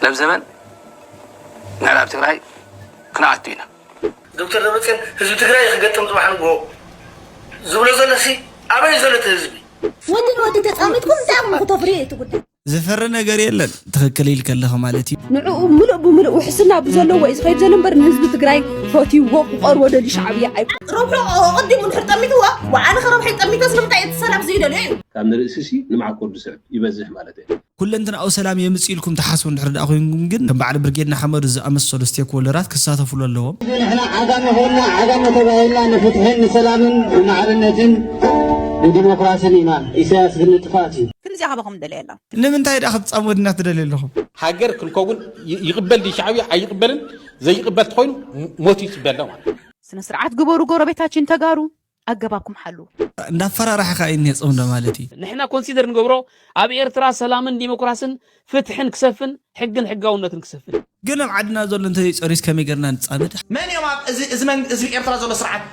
ኣብ ዘመን ምዕራብ ትግራይ ክንኣቱ ኢና። ዶክተር ደብረፅዮን ህዝቢ ትግራይ ክገጥም ፅባሕ ንግሆ ዝብሎ ዘሎ ሲ ኣበይ ዘሎ እቲ ህዝቢ? ወዲ ንወዲ ተፃሚድኩም እንታይ ኣኹም ክተፍርዩ እቲ ጉዳይ? ዝፈሪ ነገር የለን። ትኽክል ኢልከለኸ ማለት እዩ። ንዕኡ ምሉእ ብምሉእ ውሕስና ብዘለዎ እዩ ዝኸይድ ዘሎ እምበር ንህዝቢ ትግራይ ፈትይዎ ክቐርቦ ደልዩ ሻዕብያ ኣይኮ ረብሑ ኣቐዲሙ እንድሕር ጠሚትዎ ወዓሊ ከረብሐይ ጠሚተ ስለምንታይ እቲ ሰላም ዘይደልዮ እዩ? ካብ ንርእሲ ሲ ንማዕቆር ዝስዕብ ይበዝሕ ማለት እዩ። ኩለንትናኡ ሰላም የምጽእ ኢልኩም ትሓስቡ እንድሕር ደኣ ኮይንኩም ግን ከም በዓል ብርጌድ ንሓመዱ ዝኣመሰሉ ስቴክሆልደራት ክሳተፉሉ ኣለዎም። ንሕና ዓጋመ ኮይንና ዓጋመ ተባሂልና ንፍትሕን ንሰላምን ንማዕርነትን ንዲሞክራስን ኢና። ኢሳያስ ግን ንጥፋት እዩ። ክንዚኣ ካባኹም ንደልያ የላን። ንምንታይ ደኣ ክትጻምዱና ትደልዩ ኣለኹም? ሃገር ክንከውን ይ- ይቕበል ድዩ ሻዕብያ ኣይቕበልን? ዘይቕበል ተኾይኑ ሞት እዩ ትበሎ ማለት እዩ። ስነ ስርዓት ግበሩ ጎረቤታችን ተጋሩ ኣገባብኩም ሓሉ። እንዳፈራራሕኻ እዩ እኒሀ ጽምዶ ማለት እዩ። ንሕና ኮንሲደር ንገብሮ ኣብ ኤርትራ ሰላምን ዲሞክራስን ፍትሕን ክሰፍን ሕግን ሕጋውነትን ክሰፍን። ግን ኣብ ዓድና ዘሎ እንተዘይጸርዩስ ከመይ ጌርና ንጻመድ? መን እዮም ኣብ እዚ እዚ መን እዚ ኤርትራ ዘሎ ስርዓት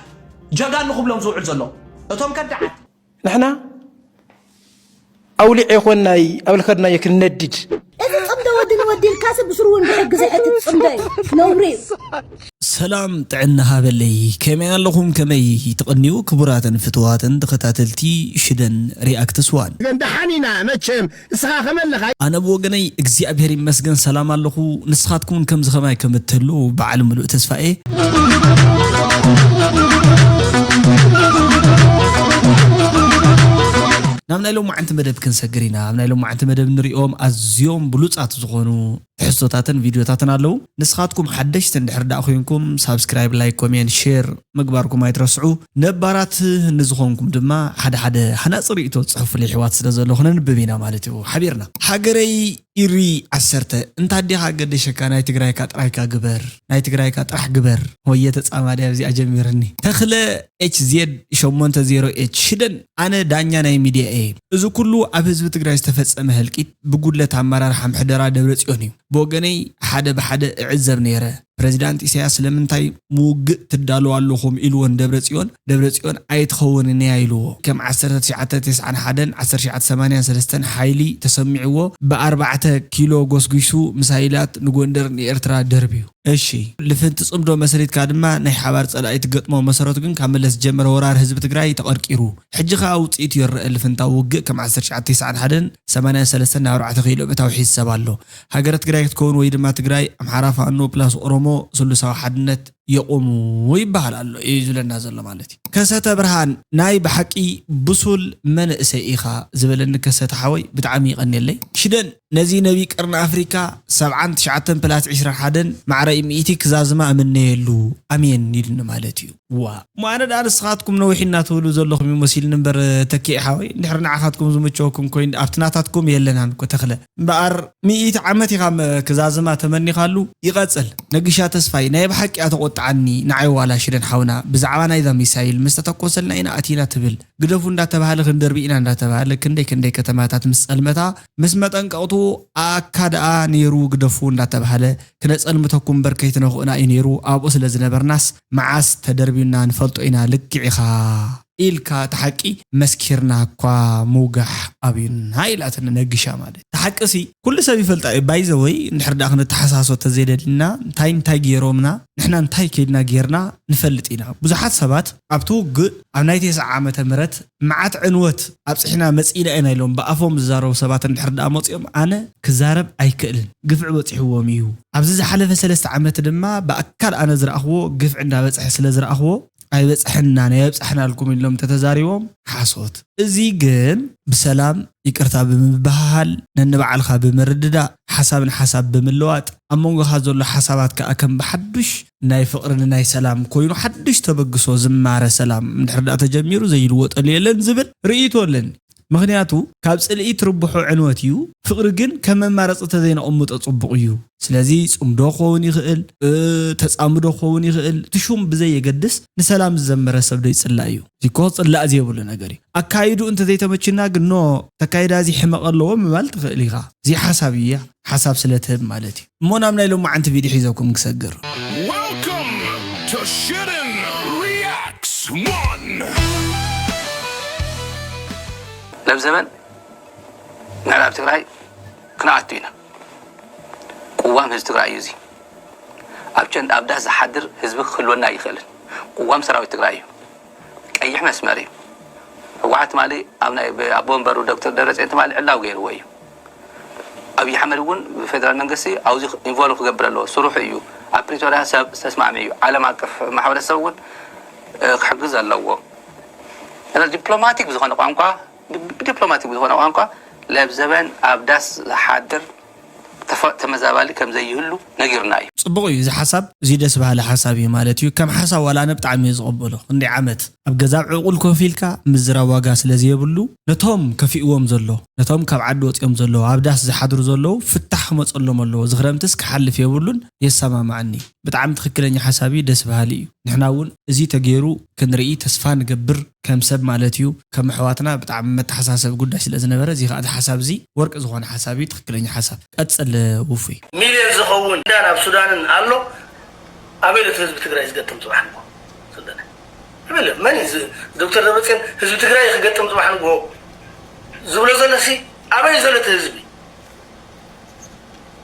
ጀጋኑ ክብሎም ዝውዕል ዘሎ? እቶም ከዳዓት። ንሕና ኣውሊዕ ይኾን ናይ ኣብ ልኸድናዮ ክንነድድ። እዚ ጽምዶ ወዲ ንወዲ ኢልካሲ ብስሩ እውን ብሕጊ ዘሕትት ጽምዶ እዩ። ነውሪ እዩ። ሰላም ጥዕና ሃበለይ። ከመይ ኣለኹም? ከመይ ትቕንዩ? ክቡራትን ፍትዋትን ተኸታተልቲ ሽደን ሪኣክትስ ዋን። ግን ደሓን ኢና መቸም። ንስኻ ከመይ ኣለኻ? ኣነ ብወገነይ እግዚኣብሔር ይመስገን ሰላም ኣለኹ። ንስኻትኩም እውን ከምዚ ከማይ ከም እትህልዉ በዓል ምሉእ ተስፋ እየ። ናብ ናይ ሎማዓንቲ መደብ ክንሰግር ኢና። ኣብ ናይ ሎማዓንቲ መደብ ንሪኦም ኣዝዮም ብሉጻት ዝኾኑ ትሕዝቶታትን ቪድዮታትን ኣለዉ። ንስኻትኩም ሓደሽቲ እንድሕር ደኣ ኮይንኩም ሳብስክራይብ፣ ላይክ፣ ኮሜንት፣ ሼር ምግባርኩም ኣይትረስዑ። ነባራት ንዝኾንኩም ድማ ሓደ ሓደ ሃናጺ ርእይቶ ጽሑፉለይ ኣሕዋት ስለ ዘሎ ክነንብብ ኢና ማለት እዩ ሓቢርና። ሃገረይ ኢሪ ዓሰርተ እንታ ኣዴኻ ገደሸካ ናይ ትግራይካ ጥራይካ ግበር ናይ ትግራይካ ጥራሕ ግበር። ወየ ተጻማዲ ኣብዚኣ ጀሚርኒ። ተኽለ ኤች ዜድ ሸሞንተ ዜሮ ኤች ሽደን ኣነ ዳኛ ናይ ሚድያ እየ። እዚ ኩሉ ኣብ ህዝቢ ትግራይ ዝተፈጸመ ህልቂት ብጉድለት ኣመራርሓ ምሕደራ ደብረጽዮን እዩ። ብወገነይ ሓደ ብሓደ እዕዘብ ነይረ። ፕረዚዳንት ኢሳያስ ስለምንታይ ምውግእ ትዳለዉ ኣለኹም ኢልዎ ንደብረጽዮን፣ ደብረጽዮን ኣይትኸውንን እያ ኢልዎ። ከም ዓሰርተ ትሽዓተ ተስዓን ሓደን ዓሰርተ ትሽዓተ ሰማንያን ሰለስተን ሓይሊ ተሰሚዕዎ ብኣርባዕተ ኪሎ ጎስጒሱ ምሳይላት ንጎንደር ንኤርትራ ደርብዩ። እሺ ልፍንቲ ጽምዶ መስሪትካ ድማ ናይ ሓባር ጸላኢ ትገጥሞ መሰረቱ ግን ካብ መለስ ዝጀመረ ወራር ህዝቢ ትግራይ ተቐርቂሩ። ሕጂ ኸኣ ውጽኢቱ ይረአ ልፍንታዊ ውግእ ከም ዓሰርተ ትሽዓተ ተስዓን ሓደን ሰማንያን ሰለስተን ናብ ኣርባዕተ ኪሎ ምእታው ሒዝ ሰብ ኣሎ። ሃገረ ትግራይ ክትከውን ወይ ድማ ትግራይ ኣምሓራ ፋኖ ፕላስ ኦሮሞ ስሉሳዊ ሓድነት የቑሙ ይበሃል ኣሎ እዩ ዝብለና ዘሎ ማለት እዩ። ከሰተ ብርሃን ናይ ብሓቂ ብሱል መንእሰይ ኢኻ ዝበለኒ ከሰተ ሓወይ ብጣዕሚ ይቐንየለይ። ሽደን ነዚ ነቢ ቀርኒ ኣፍሪካ ሰብዓን ትሽዓተን ፕላስ ዕስራን ሓደን ማዕረ ሚእቲ ክዛዝማ እምነየሉ ኣሜን ኢሉኒ ማለት እዩ። ዋ እሞ ኣነ ደኣ ንስኻትኩም ነዊሕ እናትብሉ ዘለኹም እዩ መሲልኒ እምበር ተኪኤ ሓወይ እንድሕር ንዓኻትኩም ዝምቸወኩም ኮይኑ ኣብቲ ናታትኩም የለናን እኮ ተኽለ እምበኣር ሚእቲ ዓመት ኢኻ መ- ክዛዝማ ተመኒኻሉ ይቐጽል ነግሻ ተስፋይ ናይ ብሓቂ እያ ተቖጥዓኒ ንዓይ ዋላ ሽደን ሓውና ብዛዕባ ናይዛ ሚሳይል ምስ ተተኮሰልና ኢና ኣቲና ትብል ግደፉ እንዳተባሃለ ክንደርቢ ኢና እንዳተባሃለ ክንደይ ክንደይ ከተማታት ምስ ጸልመታ ምስ መጠንቀቕቱ ኣካ ደኣ ነይሩ ግደፉ እንዳተባሃለ ክነጸልምተኩም እምበር ከይትነኽኡና እዩ ነይሩ ኣብኡ ስለ ዝነበርናስ መዓስ ተደርብዩና ንፈልጦ ኢና ልክዕ ኢኻ ኢልካ እቲ ሓቂ መስኪርና እኳ ምውጋሕ ኣብዩና ኢላትኒ ነግሻ ማለት እቲ ሓቂ ሲ ኩሉ ሰብ ይፈልጣ እዩ ባይዘወይ እንድሕር ደኣ ክንተሓሳሶ ተዘይደልና እንታይ እንታይ ገይሮምና ንሕና እንታይ ከይድና ገይርና ንፈልጥ ኢና ብዙሓት ሰባት ኣብቲ ውግእ ኣብ ናይ ተስዓ ዓመተ ምህረት መዓት ዕንወት ኣብፅሕና መፂእና ኢና ኢሎም ብኣፎም ዝዛረቡ ሰባት እንድሕር ደኣ መፂኦም ኣነ ክዛረብ ኣይክእልን ግፍዒ በፂሕዎም እዩ ኣብዚ ዝሓለፈ ሰለስተ ዓመት ድማ ብኣካል ኣነ ዝረኣኽዎ ግፍዒ እንዳበፅሐ ስለ ዝረኣኽዎ ኣይበፅሐናን ኣየብፅሐናልኩም ኢሎም ተተዛሪቦም ሓሶት እዚ ግን ብሰላም ይቅርታ ብምብሃሃል ነንባዕልካ ብምርድዳእ ሓሳብ ንሓሳብ ብምልዋጥ ኣብ መንጎኻ ዘሎ ሓሳባት ከዓ ከም ብሓዱሽ ናይ ፍቅሪ ንናይ ሰላም ኮይኑ ሓዱሽ ተበግሶ ዝማረ ሰላም እንድሕር ደኣ ተጀሚሩ ዘይልወጠሉ የለን ዝብል ርእይቶ ኣለኒ ምኽንያቱ ካብ ፅልኢ ትርብሖ ዕንወት እዩ ፍቅሪ ግን ከም መማረፂ ተዘይነቕምጦ ፅቡቅ እዩ ስለዚ ፅምዶ ክኸውን ይኽእል ተፃምዶ ክኸውን ይኽእል እቲ ሹም ብዘየገድስ ንሰላም ዝዘመረ ሰብ ዶ ይፅላእ እዩ እዚኮ ፅላእ ዘየብሉ ነገር እዩ ኣካይዱ እንተዘይተመችና ግን ኖ ተካይዳ እዚ ሕመቕ ኣለዎ ምባል ትኽእል ኢኻ እዚ ሓሳብ እያ ሓሳብ ስለ ትህብ ማለት እዩ እሞ ናብ ናይ ሎማዓንቲ ቪድዮ ሒዘኩም ክሰግር Welcome to Shitten Reacts one. ናብ ዘመን ምዕራብ ትግራይ ክንኣቱ ኢና። ህዝቢ ትግራይ እዩ። እዚ ኣብ ቸንድ ኣብ ዳስ ዝሓድር ህዝቢ ክህልወና ኣይኽእልን። ቅዋም ሰራዊት ትግራይ እዩ። ቀይሕ መስመር እዩ። ህወሓት ትማሊ ኣብ ናይ ኣቦ ወንበሩ ዶክተር ደብረፅዮን ትማሊ ዕላው ገይርዎ እዩ። ኣብይ ኣሕመድ እውን ብፌደራል መንግስቲ ኣብዚ ኢንቮልቭ ክገብር ኣለዎ። ስርሑ እዩ። ኣብ ፕሪቶርያ ሰብ ዝተስማዕሚ እዩ። ዓለም ኣቀፍ ማሕበረሰብ እውን ክሕግዝ ኣለዎ። ዲፕሎማቲክ ብዝኾነ ቋንቋ ብዲፕሎማቲክ ብዝኾነ ቋንቋ ለብዘበን ኣብ ዳስ ዝሓድር ተመዛባሊ ከም ዘይህሉ ነጊሩና እዩ። ፅቡቕ እዩ። እዚ ሓሳብ እዚ ደስ በሃሊ ሓሳብ እዩ ማለት እዩ። ከም ሓሳብ ዋላ ኣነ ብጣዕሚ እየ ዝቕበሎ። ክንደይ ዓመት ኣብ ገዛ ዕቑል ኮፍ ኢልካ ምዝራብ ዋጋ ስለ ዘየብሉ ነቶም ከፊእዎም ዘሎ፣ ነቶም ካብ ዓዲ ወፂኦም ዘለዉ፣ ኣብ ዳስ ዝሓድሩ ዘለዉ ፍታሕ ክመፀሎም ኣለዎ። እዚ ክረምትስ ክሓልፍ የብሉን። የሰማማዕኒ። ብጣዕሚ ትኽክለኛ ሓሳብ እዩ። ደስ በሃሊ እዩ። ንሕና እውን እዚ ተገይሩ ክንርኢ ተስፋ ንገብር፣ ከም ሰብ ማለት እዩ። ከም ኣሕዋትና ብጣዕሚ መተሓሳሰቢ ጉዳይ ስለ ዝነበረ፣ እዚ ከዓ ሓሳብ እዚ ወርቂ ዝኾነ ሓሳብ እዩ። ትኽክለኛ ሓሳብ። ቀፅል ውፉይ። ሚልዮን ዝኸውን ዳን ኣብ ሱዳንን ኣሎ። ኣበይ ለቲ ህዝቢ ትግራይ ዝገጥም ፅባሕ ንጎ ስደነ ኣበይ ለ መን እዩ ዝ- ዶክተር ደብረፅዮን ህዝቢ ትግራይ ክገጥም ፅባሕ ንጎ ዝብሎ ዘሎ ሲ ኣበይ ዘሎ እቲ ህዝቢ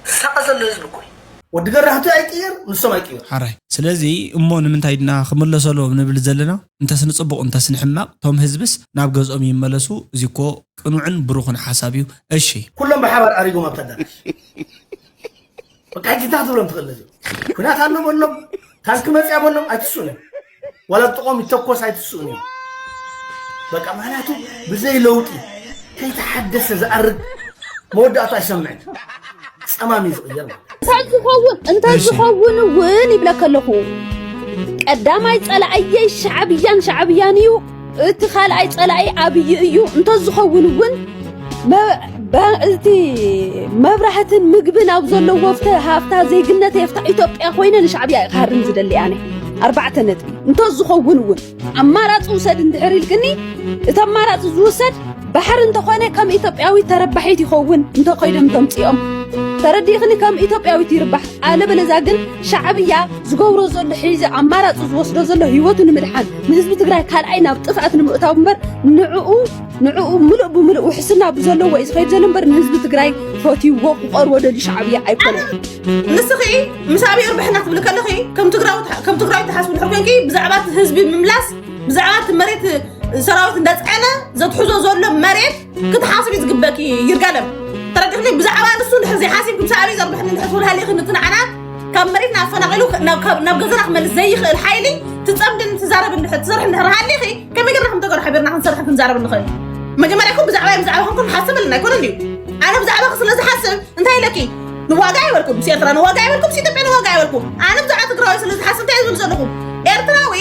ዝሳቐ ዘሎ ህዝቢ እኮ እዩ። ወዲ ገራህቱ ኣይቅየር ንሶም ኣይቅየር። ሓራይ ስለዚ እሞ ንምንታይ ድና ክምለሰሎም ንብል ዘለና? እንተስ ንፅቡቕ እንተስ ንሕማቕ እቶም ህዝብስ ናብ ገዝኦም ይመለሱ። እዚ እኮ ቅኑዕን ብሩኽን ሓሳብ እዩ። እሺ ኩሎም ብሓባር ኣሪጎም ኣብታ ኣዳራሽ በቃ ሕጂ እንታይ ክትብሎም ትኽእል ነዚ ኩናት ኣሎ በሎም ታንክ መፅያ በሎም ኣይትስኡን እዮም ዋላ ጥቖም ይተኮስ ኣይትስኡን እዮም በቃ ምክንያቱ ብዘይ ለውጢ ከይተሓደሰ ዝኣርግ መወዳእቱ ኣይሰምዕን ፀማም እዩ ዝቕየር ማለት እዩ። እንታይ ዝኸውን እንታይ እሺ። ዝኸውን እውን ይብለካ ኣለኹ ቀዳማይ ፀላእየይ ሻዕብያን ሻዕብያን እዩ እቲ ካልኣይ ፀላኢ ኣብይ እዩ እንተዝኸውን እውን መ- በ- እቲ መብራህትን ምግብን ኣብ ዘለዎ ፍተ ሃፍታ ዜግነት የፍታ ኢትዮጵያ ኮይነ ንሻዕብያ ክሃርም ዝደሊ ኣነ ኣርባዕተ ነጥቢ እንተዝኸውን እውን ኣማራፂ ውሰድ እንድሕር ኢልክኒ እቲ ኣማራፂ ዝውሰድ ባሕሪ እንተኾነ ከም ኢትዮጵያዊት ተረባሒት ይኸውን እንተኸይዶም ተምፅኦም ተረዲእኽኒ ከም ኢትዮጵያዊት ይርባሕ ኣለበለዛ ግን ሻዕብያ ዝገብሮ ዘሎ ሒዚ ኣማራፂ ዝወስዶ ዘሎ ህይወቱ ንምድሓን ንህዝቢ ትግራይ ካልኣይ ናብ ጥፍኣት ንምእታው እምበር ንዕኡ ንዕኡ ምሉእ ብምሉእ ውሕስና ብዘለዎ እዩ ዝኸይድ ዘሎ እምበር ንህዝቢ ትግራይ ፈትይዎ ክቐርቦ ደልዩ ሻዕብያ ኣይኮነን። ንስኺ ምስ ኣብይ ርብሕና ክትብሊ ከለኺ ከም ትግራዊ ከም ትግራዊ ትሓስቢ ድሕር ኮንኪ ብዛዕባ እቲ ህዝቢ ምምላስ ብዛዕባ እቲ መሬት ሰራዊት እንዳፅዐነ ዘትሕዞ ዘሎ መሬት ክትሓስቢ ዝግበኪ ይርጋለም ተረዲኽኒ ብዛዕባ ንሱ እንድሕር ዘይሓሲብኪ ብዛዕባ ዘርብሕኒ እንድሕር ትብል ሃሊኺ ንፅንዓና ካብ መሬትና ኣፈናቒሉ ናብ ገዛና ክመልስ ዘይኽእል ሓይሊ ትፀምድን ትዛረብ እንድሕር ትሰርሕ እንድሕር ሃሊኺ ከመይ ጌርና ከም ተጋሩ ሓቢርና ክንሰርሕ ክንዛረብ ንኽእል መጀመርያ እኮ ብዛዕባ ብዛዕባ ክንኩም ሓስብ ኣለና ኣይኮነ ድዩ ኣነ ብዛዕባኺ ስለ ዝሓስብ እንታይ ኢለኪ ንዋጋ ኣይበልኩም ምስ ኤርትራ ንዋጋ ኣይበልኩም ምስ ኢትዮጵያ ንዋጋ ኣይበልኩም ኣነ ብዛዕባ ትግራዊ ስለ ዝሓስብ እንታይ ዝብል ዘለኹ ኤርትራዊ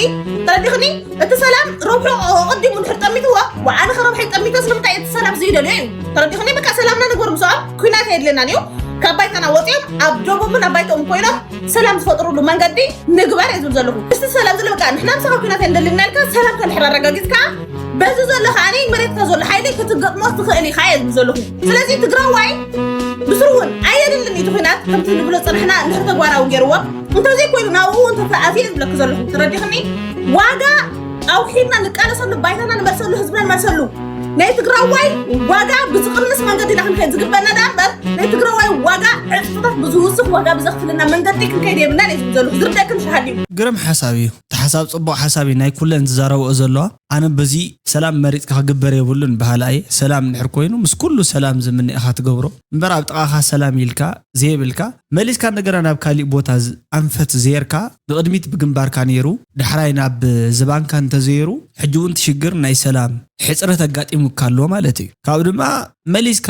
ተረዲኽኒ እቲ ሰላም ረብሑ ኣቐዲሙ እንድሕር ጠሚትዎ ኣነ ከረብሐይ ጠሚተ ስለምንታይ እቲ ሰላም ዘይደልዮ እዩ ተረዲኽኒ በቃ ሰላምና ንግበር ምስኦም ኩናት የድልየናን እዩ ካብ ባይታና ወፂኦም ኣብ ደቡብን ኣብ ባይተኦም ኮይኖም ሰላም ዝፈጥሩሉ መንገዲ ንግበር እየ ዝብል ዘለኹ እስቲ ሰላም ዝለ በቃ ንሕና ምሳኻ ኩናት የንደልየና ኢልካ ሰላምካ እንድሕር ኣረጋጊፅካ በዚ ዘሎ ከዓኒ መሬትካ ዘሎ ሓይሊ ክትገጥሞ ትኽእል ኢኻ እየ ዝብል ዘለኹ ስለዚ ትግራዋይ ብስሩ እውን ኣየድልን እዩ እቲ ኩናት ከምቲ ንብሎ ፀንሕና እንድሕር ተግባራዊ ገይርዎ እንተዘይኮይኑ ናብኡ እንተተኣትየ ዝብለኪ ዘለኹ ተረዲኽኒ ዋጋ ኣውሒድና ንቃለሰሉ ባይታና ንመልሰሉ ህዝብና ንመልሰሉ ናይ ትግራዋይ ዋጋ ብዝቕንስ መንገዲ ኢና ክንከይድ ዝግበአና ደኣ እምበር ናይ ትግራዋይ ዋጋ ዕፅፍታት ብዝውስኽ ዋጋ ብዘኽፍለና መንገዲ ክንከይድ የብልናን እየ ዝብል ዘለኹ ዝርደእክን ሸሃድ እዩ ግርም ሓሳብ እዩ እቲ ሓሳብ ፅቡቕ ሓሳብ እዩ ናይ ኩለን ዝዛረብኦ ዘለዋ ኣነ በዚ ሰላም መሪፅካ ክግበር የብሉን በሃላ እየ ሰላም እንድሕር ኮይኑ ምስ ኩሉ ሰላም ዝምነ ኢኻ ትገብሮ እምበር ኣብ ጥቓኻ ሰላም ኢልካ ዘየብልካ መሊስካ እንደገና ናብ ካሊእ ቦታ ኣንፈት ዜርካ ንቕድሚት ብግንባርካ ነይሩ ዳሕራይ ናብ ዝባንካ እንተዘይሩ ሕጂ እውን ትሽግር ናይ ሰላም ሕፅረት ኣጋጢሙካ ኣሎ ማለት እዩ ካብኡ ድማ መሊስካ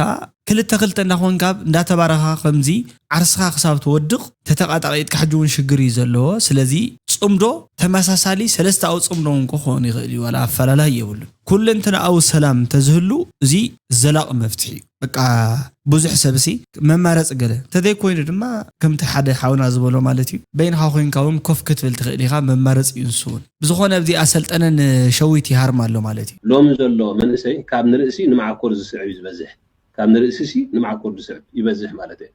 ክልተ ክልተ እናኾንካ እንዳተባረኻ ከምዚ ዓርስኻ ክሳብ ትወድቕ ተተቓጣቒጥካ ሕጂ እውን ሽግር እዩ ዘለዎ ስለዚ ፅምዶ ተመሳሳሊ ሰለስተኣዊ ፅምዶ እውን ክኾን ይኽእል እዩ ዋላ ኣፈላላይ የብሉን ኩለንትናኣዊ ሰላም እንተዝህሉ እዚ ዘላቒ መፍትሒ እዩ በቃ ብዙሕ ሰብሲ መማረፂ ገለ እንተዘይኮይኑ ድማ ከምቲ ሓደ ሓውና ዝበሎ ማለት እዩ በይንኻ ኮይንካ እውን ኮፍ ክትብል ትኽእል ኢኻ መማረፂ እዩ ንሱ እውን ብዝኾነ ኣብዚኣ ሰልጠነ ንሸዊት ይሃርም ኣሎ ማለት እዩ ሎሚ ዘሎ መንእሰይ ካብ ንርእሲ ንመዓኮር ዝስዕብ እዩ ዝበዝሕ ካብ ንርእሲሲ ንመዓኮር ዝስዕብ ይበዝሕ ማለት እየ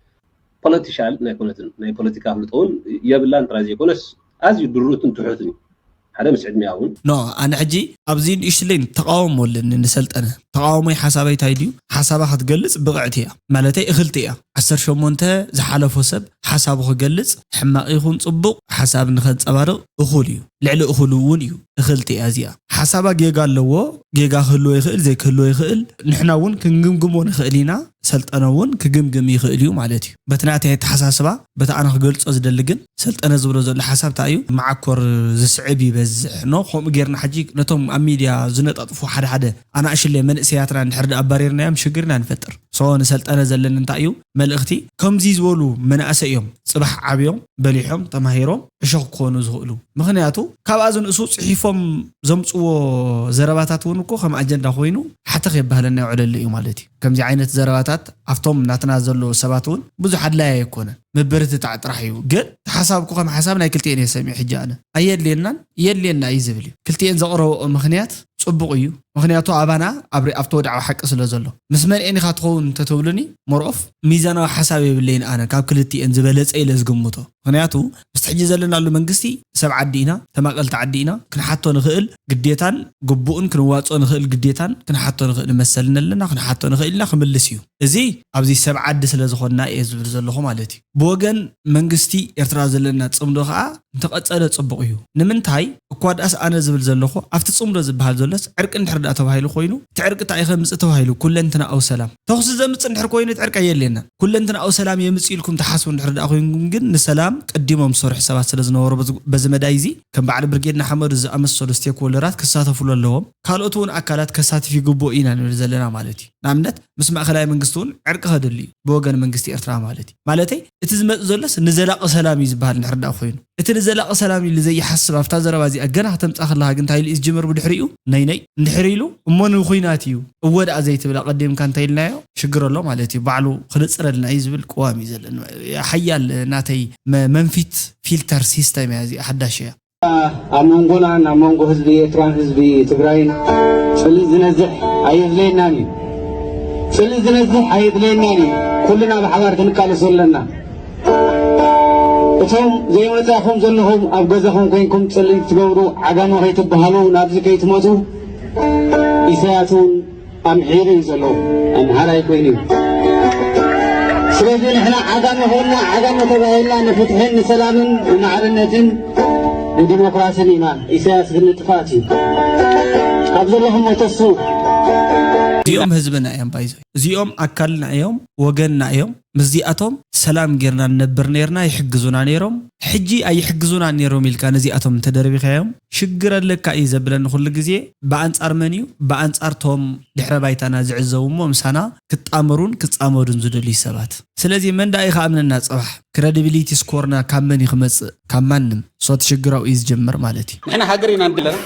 ፖለቲሻል ናይ ኮነትን ናይ ፖለቲካ ኣፍልጦ እውን የብላን ጥራይ ዘይኮነስ ኣዝዩ ድሩትን ትሑትን እዩ ሓደ ምስ ዕድሚኣ እውን። No ኣነ ሕጂ ኣብዚ ንእሽትለይ ተቃውሞ ኣለኒ ንሰልጠነ ተቃውሞይ ሓሳበይ ታይ ድዩ ሓሳባ ክትገልጽ ብቕዕቲ እያ ማለተይ እኽልቲ እያ ዓሰርተ ሸሞንተ ዝሓለፎ ሰብ ሓሳቡ ክገልጽ፣ ሕማቕ ይኹን ጽቡቕ ሓሳብ ንኸንጸባርቕ እኹል እዩ። ልዕሊ እኹል እውን እዩ። እኽልቲ እያ እዚኣ። ሓሳባ ጌጋ ኣለዎ፣ ጌጋ ክህልዎ ይኽእል፣ ዘይክህልዎ ይኽእል። ንሕና እውን ክንግምግሞ ንኽእል ኢና፣ ሰልጠነ እውን ክግምግም ይኽእል እዩ ማለት እዩ። በቲ ናተይ ኣተሓሳስባ፣ በቲ ኣነ ክገልጾ ዝደሊ ግን፣ ሰልጠነ ዝብሎ ዘሎ ሓሳብ እንታይ እዩ? መዓኮር ዝስዕብ ይበዝሕ። ኖ፣ ከምኡ ጌርና ሕጂ ነቶም ኣብ ሚድያ ዝነጣጥፉ ሓደ ሓደ ኣናእሽለ መንእሰያትና እንድሕር ደኣ ኣባሪርናዮም ሽግርና ንፈጥር። ሶ ንሰልጠነ ዘለኒ እንታይ እዩ መልእኽቲ? ከምዚ ዝበሉ መናእሰይ እዮም ጽባሕ ዓብዮም፣ በሊሖም፣ ተማሂሮም፣ ዕሾኽ ክኾኑ ዝኽእሉ። ምኽንያቱ፣ ካብኣ ዝንእሱ ጽሒፎም ዘምጽዎ ዘረባታት እውን እኮ ከም ኣጀንዳ ኮይኑ ሓተኽ የባህለና የውዕለሉ እዩ ማለት እዩ። ከምዚ ዓይነት ዘረባታት ኣብቶም ናትና ዘለዉ ሰባት እውን ብዙሕ ኣድላይ ኣይኮነን። ምብርትታዕ ጥራሕ እዩ። ግን እቲ ሓሳብ እኮ ከም ሓሳብ ናይ ክልቲኤን እየ ሰሚዐ ሕጂ ኣነ። ኣየድልየናን የድልየና እዩ ዝብል እዩ። ክልቲኤን ዘቕረብኦ ምኽንያት ጽቡቕ እዩ። ምኽንያቱ ኣባና ኣብ ሪ-፣ ኣብቲ ወድዓዊ ሓቂ ስለ ዘሎ። ምስ መንኤን ኢኻ ትኸውን እንተተብሉኒ፣ ሞር ኦፍ ሚዛናዊ ሓሳብ የብለይን ኣነ፣ ካብ ክልቲኤን ዝበለጸ ኢለ ዝግምቶ። ምኽንያቱ ምስቲ ሕጂ ዘለናሉ መንግስቲ ሰብ ዓዲ ኢና፣ ተማቐልቲ ዓዲ ኢና፣ ክንሓቶ ንኽእል ግዴታን ግቡእን ክንዋጽኦ ንኽእል ግዴታን ክንሓቶ ንኽእል መሰልን ኣለና፣ ክንሓቶ ንኽእል ኢና፣ ክምልስ እዩ። እዚ ኣብዚ ሰብ ዓዲ ስለ ዝኾንና እየ ዝብል ዘለኹ ማለት እዩ። ብወገን መንግስቲ ኤርትራ ዘለና ጽምዶ ኸኣ እንተቐጸለ ጽቡቕ እዩ። ንምንታይ እኳ ደኣስ ኣነ ዝብል ዘለኹ ኣብቲ ጽምዶ ዝበሃል ዘሎስ ዕርቂ እንድሕር ደኣ ተባሂሉ ኮይኑ እቲ ዕርቂ እንታይ እዩ ከምጽእ ተባሂሉ ኩለንትናኣዊ ሰላም ተኹሲ ዘምጽእ እንድሕር ኮይኑ እቲ ዕርቂ ኣየድልየናን። ኩለንትናኣዊ ሰላም የምጽእ ኢልኩም ትሓስቡ እንድሕር ደኣ ኮይንኩም ግን ንሰላም ቀዲሞም ዝሰርሑ ሰባት ስለ ዝነበሩ በዚ፣ በዚ መዳይ እዚ ከም በዓል ብርጌድ ንሓመዱ ዝኣመሰሉ ስቴክሆልደራት ክሳተፉሉ ኣለዎም። ካልኦት እውን ኣካላት ከሳትፍ ይግብኦ ኢና ንብል ዘለና ማለት እዩ። ንኣብነት ምስ ማእኸላይ መንግስቲ እውን ዕርቂ ከድሊ እዩ ብወገን መንግስቲ ኤርትራ ማለት እዩ። ማለተይ እቲ ዝመጽእ ዘሎስ ንዘላቒ ሰላም እዩ ዝበሃል እንድሕር ደኣ ኮይኑ እቲ ንዘላቒ ሰላም ኢሉ ዘይሓስብ ኣብታ ዘረባ እዚኣ ገና ከተምጽኣ ከለኻ ግን እንታይ ኢሉ እዩ ዝጅምር ብድሕሪኡ? ነይ ነይ እንድሕር ኢሉ እሞ ንኹናት እዩ እወ ደኣ ዘይትብል ኣቐዲምካ እንታይ ኢልናዮ ሽግር ኣሎ ማለት እዩ። ባዕሉ ክንጽረልና እዩ ዝብል ቅዋም እዩ ዘለና። ሓያል ናተይ መ-፣ መንፊት ፊልተር ሲስተም እያ እዚኣ ሓዳሽ እያ። ኣብ መንጎናን ኣብ መንጎ ህዝቢ ኤርትራን ህዝቢ ትግራይን ጽልኢ ዝነዝሕ ኣየድለየናን እዩ። ጽልኢ ዝነዝሕ ኣየድለየናን እዩ። ኩልና ብሓባር ክንቃለሶ ኣለና። እቶም ዘይመጻእኹም ዘለኹም ኣብ ገዛኹም ኮይንኩም ጽልኢ ትገብሩ ዓጋመ ከይትበሃሉ ናብዚ ከይትመጹ ኢሳያስ እውን ኣምሒሩ እዩ ዘሎ። ኣምሓራይ ኮይኑ እዩ። ስለዚ ንሕና ዓጋመ ኮይንና ዓጋመ ተባሂልና ንፍትሕን ንሰላምን ንማዕርነትን ንዲሞክራስን ኢና። ኢሳያስ ግን ንጥፋት እዩ። ካብ ዘለኹም ወተሱ። እዚኦም ህዝብና እዮም ባይዞ። እዚኦም ኣካልና እዮም፣ ወገንና እዮም። ምስዚኣቶም ሰላም ጌርና ንነብር ኔርና፣ ይሕግዙና ኔሮም። ሕጂ ኣይሕግዙና ኔሮም ኢልካ ነዚኣቶም እንተደርቢኻዮም ሽግር ኣለካ እዩ ዘብለኒ ኩሉ ግዜ። ብኣንጻር መን እዩ? ብኣንጻር ቶም ድሕረ ባይታና ዝዕዘቡ እሞ ምሳና ክጣመሩን ክጻመዱን ዝደልዩ ሰባት። ስለዚ መን ደኣ እዩ ክኣምነና ጽባሕ? ክረዲቢሊቲ ስኮርና ካብ መን እዩ ክመጽእ? ካብ ማንም። ሶ እቲ ሽግር ኣብኡ እዩ ዝጀምር ማለት እዩ። ንሕና ሃገር ኢና ንደለና።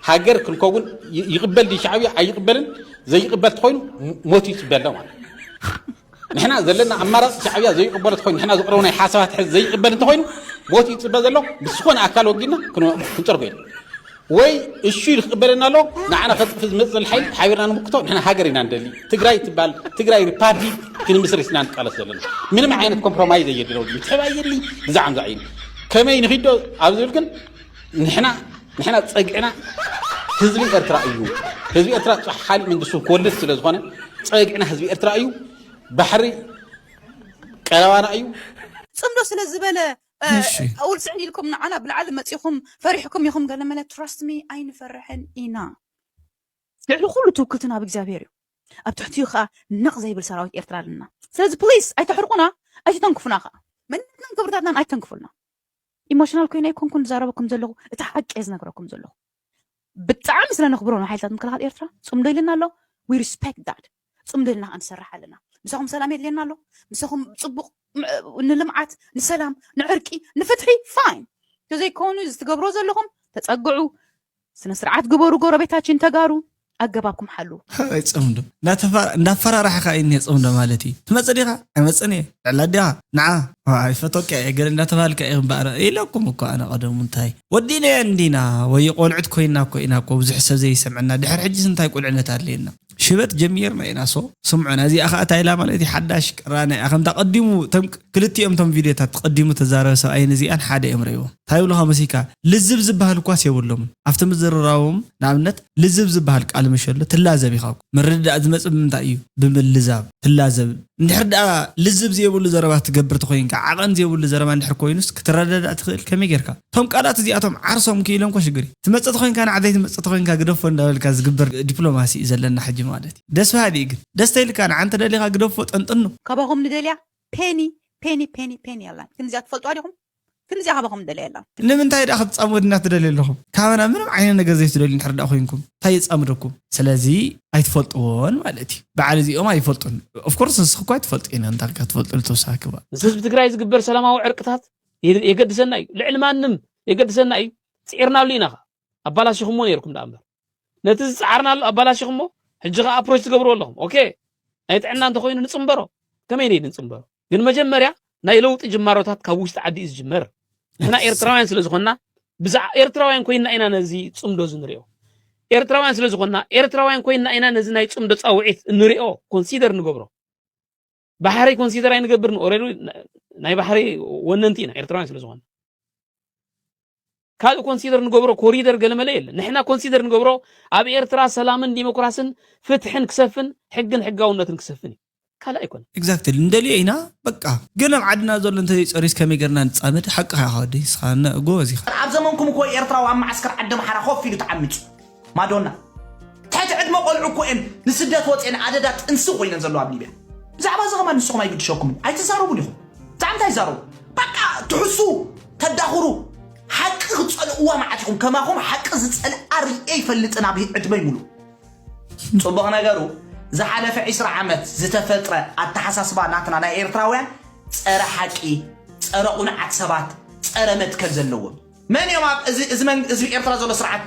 ሃገር ክንከውን ይ-፣ ይቕበል ድዩ ሻዕብያ? ኣይቕበልን። ዘይቕበል ተኾይኑ ም-፣ ሞት እዩ ዝፅበ ኣሎ ማለት እዩ። ንሕና ዘለና ኣማራፂ ሻዕብያ ዘይቕበሎ ተኾይኑ፣ ንሕና ዘቕረብናዮ ሓሳባት ሕዚ ዘይቕበል እንተኾይኑ ሞት እዩ ዝፅበ ዘሎ። ምስ ዝኾነ ኣካል ወጊድና ክን-፣ ክንፀርጎ ኢና። ወይ እሹ ኢሉ ክቕበለና ኣለዎ፣ ንዓና ከጥፍእ ዝመፅእ ዘሎ ሓይሊ ሓቢርና ንምክቶ። ንሕና ሃገር ኢና ንደሊ። ትግራይ ትበሃል፣ ትግራይ ሪፓብሊክ ክንምስርት ኢና ንቃለስ ዘለና። ምንም ዓይነት ኮምፕሮማይዝ ኣየድልዮ። ምትሕብባር የድሊ፣ ብዛዕባ ምዛዕ እዩ። ከመይ ንኺዶ ኣብ ዝብል ግን ንሕና፣ ንሕና ፀግዕና ህዝቢ ኤርትራ እዩ። ህዝቢ ኤርትራ ፅ-፣ ካሊእ መንግስቲ ክወልድ ስለ ዝኾነ ፀግዕና ህዝቢ ኤርትራ እዩ። ባሕሪ ቀረባና እዩ። ጽምዶ ስለ ዝበለ እ፣ እሺ። ኣውል ስዕል ኢልኩም ንዓና ብላዕሊ መጺኹም ፈሪሕኩም ኢኹም ገለ መለ። Trust me ኣይንፈርሕን ኢና። ልዕሊ ኩሉ ትውክልትና ኣብ እግዚኣብሔር እዩ። ኣብ ትሕቲኡ ከኣ ነቕ ዘይብል ሰራዊት ኤርትራ ኣለና። ስለዚ ፕሊስ ኣይተሕርቁና፣ ኣይትተንክፉና ከኣ። መንነትናን ክብርታትናን ኣይተንክፉልና። ኢሞሽናል ኮይነ ኣይኮንኩን ዝዛረበኩም ዘለኹ፣ እቲ ሓቂ እየ ዝነግረኩም ዘለኹ። ብጣዕሚ ስለ ነኽብሮ ንሓይልታት ምክልኻል ኤርትራ ጽምዶ ኢልና ኣሎ። We respect that። ጽምዶ ኢልና ክንሰርሕ ኣለና። ምሳኹም ሰላም የድልየና ኣሎ። ምሳኹም ጽቡቕ ም-፣ ንልምዓት፣ ንሰላም፣ ንዕርቂ፣ ንፍትሒ፣ ፋይን። ተዘይኮኑ እዚ ትገብሮ ዘለኹም ተጸግዑ፣ ስነ ስርዓት ግበሩ። ጎረቤታችን ተጋሩ ኣገባብኩም ሓሉ። ኣይ ጽምዶ እንዳተፋ-፣ እንዳፈራራሕካ እዩ እኒሄ ጽምዶ ማለት እዩ። ትመጽእ ዲኻ? ኣይመጽእን እየ። ልዕሊ ኣዴኻ ንዓ ኣይፈቶካ እየ ገለ እንዳተባልካ እዩ እምበኣር ኢለኩም እኮ ኣነ ቀደሙ እንታይ ወዲናዮ እንዲና ወይ ቆልዑት ኮይና እኮ ኢና እኮ ብዙሕ ሰብ ዘይሰምዐና። ድሕሪ ሕጂስ እንታይ ቁልዕነት ኣድልየና? ሽበት ጀሚርና ኢና። ሶ ስምዑና። እዚኣ ኸኣ እንታይ ኢላ ማለት እዩ? ሓዳሽ ቅራነ እያ። ከምታ ቀዲሙ እቶም ክልቲኦም እቶም ቪድዮታት ቀዲሙ ተዛረበ ሰብኣይን እዚኣን ሓደ እዮም ረእይዎም። እንታይ ይብሉኻ መሲካ? ልዝብ ዝበሃል እኳስ የብሎምን ኣብቲ ምዝርራቦም። ንኣብነት ልዝብ ዝበሃል ቃል መሸሎ ትላዘብ ኢኻ እኮ። ምርድዳእ ዝመጽእ ብምንታይ እዩ? ብምልዛብ ትላዘብ። እንድሕር ደኣ ልዝብ ዘይብሉ ዘረባ ትገብር ተኾይንካ፣ ዓቐን ዘይብሉ ዘረባ እንድሕር ኮይኑስ ክትረዳዳእ ትኽእል ከመይ ጌርካ? እቶም ቃላት እዚኣቶም ዓርሶም ክኢሎም እኮ ሽግር እዩ። ትመጽእ ተኾይንካ ንዓደይ ትመጽእ ተኾይንካ ግደፎ እንዳበልካ ዝግበር ዲፕሎማሲ እዩ ዘለና ሕጂ ማለት እዩ። ደስ በሃሊ እዩ ግን። ደስ ተይልካ ንዓንተ ደሊኻ ግደፎ ጠንጥኑ። ካባኹም ንደልያ ፔኒ ፔኒ ፔኒ ፔኒ የላን። ክንዚኣ ትፈልጥዋ ዲኹም? ክንዚኣ ካባኹም ንደልያ የላን። ንምንታይ ደኣ ክትጻምዱና ትደልዩ ኣለኹም? ካባና ምንም ዓይነት ነገር ዘይትደልዩ እንድሕር ደኣ ኮይንኩም እንታይ የጻምደኩም? ስለዚ ኣይትፈልጥዎን ማለት እዩ። በዓል እዚኦም ኣይፈልጡን። ኦፍኮርስ ንስኺ እኳ ኣይትፈልጥን ኢና እንታይ ክትፈልጡ ተወሳኺ ክባ ምስ ህዝቢ ትግራይ ዝግበር ሰላማዊ ዕርቅታት የ- የገድሰና እዩ። ልዕሊ ማንም የገድሰና እዩ። ፅዒርናሉ ኢና ኸዓ። ኣባላሽኹምዎ ነይርኩም ደኣ እምበር ነቲ ዝፀዓርናሉ ኣባላሽኹሞ ሕጂ ኸዓ ኣፕሮች ትገብርዎ ኣለኹም። ኦኬ ናይ ጥዕና እንተኾይኑ ንፅምበሮ። ከመይ ነይ ንፅምበሮ? ግን መጀመርያ ናይ ለውጢ ጅማሮታት ካብ ውሽጢ ዓዲ እዩ ዝጅመር። ንሕና ኤርትራውያን ስለ ዝኾንና ብዛዕ ኤርትራውያን ኮይንና ኢና ነዚ ፅምዶ እዚ ንሪኦ። ኤርትራውያን ስለ ዝኾንና ኤርትራውያን ኮይንና ኢና ነዚ ናይ ፅምዶ ፃውዒት ንሪኦ ኮንሲደር ንገብሮ። ባሕሪ ኮንሲደር ኣይንገብርን። ኦረዲ ናይ ባሕሪ ወነንቲ ኢና ኤርትራውያን ስለ ዝኾንና። ካልእ ኮንሲደር ንገብሮ ኮሪደር ገለመለ የለን። ንሕና ኮንሲደር ንገብሮ ኣብ ኤርትራ ሰላምን ዲሞክራስን ፍትሕን ክሰፍን ሕግን ሕጋውነትን ክሰፍን እዩ። ካልእ ኣይኮነን። ኤግዛክትሊ ንደልዮ ኢና በቃ። ግን ኣብ ዓድና ዘሎ እንተዘይፀርዩስ ከመይ ገርና ንፃመድ? ሓቅኻ ኢኻ ወደይ ንስኻ ጎበዝ ኢኻ። ኣብ ዘመንኩም እኮ ኤርትራዊ ኣብ መዓስከር ዓዲ ኣምሓራ ኮፍ ኢሉ ተዓሚፁ። ማዶና ትሕቲ ዕድመ ቆልዑ እኮ እየን ንስደት ወፅኤን ኣደዳ ጥንሲ ኮይነን ዘለዋ ኣብ ሊብያ። ብዛዕባ እዚ ከማን ንስኹም ኣይግድሸኩምን ኣይትዛረቡን ኢኹም። ብዛዕባ እንታይ ይዛረቡ? በቃ ትሕሱ ተዳኽሩ። ሓቂ ክትፀልእዋ መዓት ኢኹም። ከማኹም ሓቂ ዝፀልኣ ርእየ ይፈልጥን ኣብ ዕድመይ ሙሉእ። ፅቡቕ ነገሩ ዝሓለፈ ዒስራ ዓመት ዝተፈጥረ ኣተሓሳስባ ናትና ናይ ኤርትራውያን ፀረ ሓቂ፣ ፀረ ቁኑዓት ሰባት፣ ፀረ መትከል ዘለዎም። መን እዮም ኣብ እዚ እዚ መን ህዝቢ ኤርትራ ዘሎ ስርዓት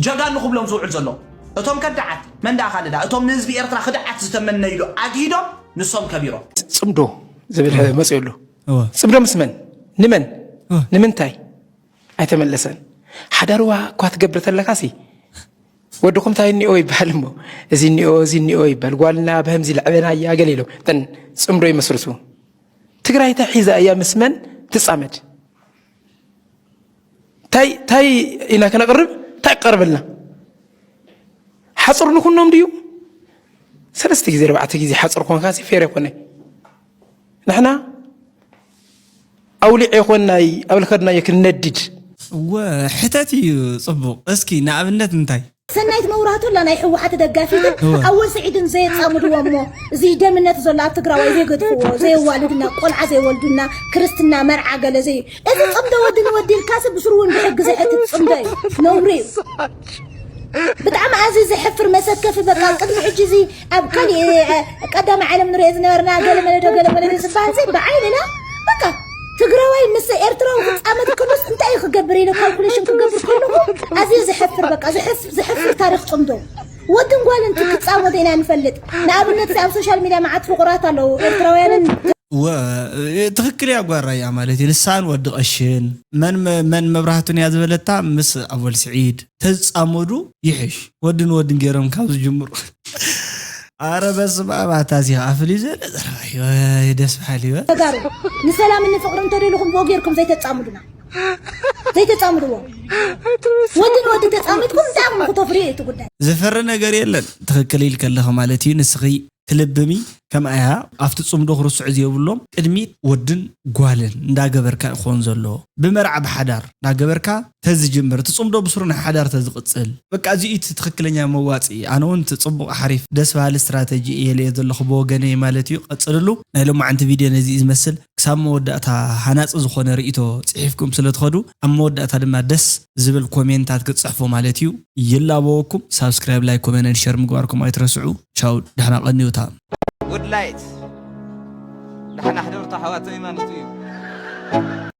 ጀጋኑ ክብሎም ዝውዕል ዘሎ? እቶም ከዳዓት መን ደኣ ካልእ ደኣ እቶም ንህዝቢ ኤርትራ ክድዓት ዝተመነይሉ ኣግሂዶም ንሶም ከቢሮም። ፅምዶ ዝብል መፅኡ ኣሎ። ፅምዶ ምስ መን? ንመን? ንምንታይ? ኣይተመለሰን። ሓዳርዋ እኳ ትገብር ተለካሲ ወድኹም እንታይ እኒኦ ይበሃል እሞ እዚ እኒኦ እዚ እኒኦ ይበሃል። ጓልና ብህምዚ ለዕበና እያ ገለ ኢሎም እተን ፅምዶ ይመስርቱ። ትግራይ እንታይ ሒዛ እያ ምስ መን ትፃመድ? ታይ ታይ ኢና ከነቕርብ? እንታይ ቀርብልና? ሓፅር ንኩኖም ድዩ? ሰለስተ ግዜ ኣርባዕተ ግዜ ሓፅር ኮንካ ሲ ፌር ኣይኮነ። ንሕና ኣውሊዕ ይኾን ናይ ኣብ ልከድናዮ ክንነድድ። እወ ሕተት እዩ ፅቡቕ። እስኪ ንኣብነት እንታይ? ሰናይት መብራህቱ ኣላ ናይ ህወሓት ደጋፊትን ኣወል ስዒድን ዘየፃምድዎ እሞ እዚ ደምነት ዘሎ ኣብ ትግራዋይ ዘይገድፍዎ ዘየዋልድና ቆልዓ ዘይወልዱና ክርስትና መርዓ ገለ ዘይ እዚ ፅምዶ ወዲ ንወዲ ኢልካሲ ብስሩ እውን ብሕጊ ዘሕትት ፅምዶ እዩ ነውሪ እዩ ብጣዕሚ ኣዝዩ ዘሕፍር መሰከፊ በቃ ቅድሚ ሕጂ እዚ ኣብ ካሊእ ቀዳማይ ዓለም ንሪኦ ዝነበርና ገለመለዶ ገለመለዶ ዝበሃል ዘይ ብዓይንና በቃ ትግራዋይ ምስ ኤርትራዊ ክፃመድ ከሎስ እንታይ እዩ ክገብር ኢለ ካልኩሌሽን ክገብር ከለኹ ኣዝየ ዘሕፍር በቃ ዘሕፍር ታሪክ ፅምዶ ወድን ጓልን ክፃመዶ ኢና ንፈልጥ ንኣብነት ኣብ ሶሻል ሚድያ መዓት ፍቁራት ኣለዉ ኤርትራውያንን እወ ትኽክል እያ ጓራያ ማለት እዩ ንሳን ወዲ ቀሽን መን መን መብራህቱን እያ ዝበለታ ምስ ኣወል ስዒድ ተዝፃመዱ ይሕሽ ወድን ወድን ገይሮም ካብ ዝጅምሩ ኣረ በስመ ኣብ ኣታ እዚኣ ፍልይ ዝበለ ዘረባ እዩ ደስ በሃሊ እዩ ተጋሩ ንሰላምን ንፍቅርን ተደሊኹም ብኡ ጌርኩም ዘይተፃምዱና ዘይተፃምድዎ ወዲ ንወዲ ተፃሚድኩም እንታይ ኢኹም ክተፍርዩ እቲ ጉዳይ ዘፈሪ ነገር የለን ትኽክል ኢልኪ ኣለኺ ማለት እዩ ንስኺ ትልብሚ ከምኣያ ኣብቲ ፅምዶ ክርስዑ ዘይብሎም ቅድሚት ወድን ጓልን እንዳገበርካ ክኾን ዘለዎ ብመርዓ ብሓዳር እንዳገበርካ ተዝጅምር እቲ ፅምዶ ብስሩ ናይ ሓዳር ተዝቕፅል በቃ እዚኡ እቲ ትኽክለኛ መዋፅኢ ኣነ እውን እቲ ፅቡቕ ሓሪፍ ደስ በሃሊ ስትራተጂ እየ ልየ ዘለኹ ብወገነይ ማለት እዩ ቀፅልሉ ናይ ሎማዓንቲ ቪድዮ ነዚ እዩ ዝመስል ክሳብ መወዳእታ ሃናፂ ዝኾነ ርእይቶ ፅሒፍኩም ስለ ትኸዱ ኣብ መወዳእታ ድማ ደስ ዝብል ኮሜንታት ክትፅሕፉ ማለት እዩ ይላበወኩም ሳብስክራይብ ላይክ ኮሜንት ሸር ምግባርኩም ኣይትረስዑ ቻው ደሕና ቀንዩታ Good light. ደሕና ሕደሩ ኣሕዋተይ ማለት እዩ።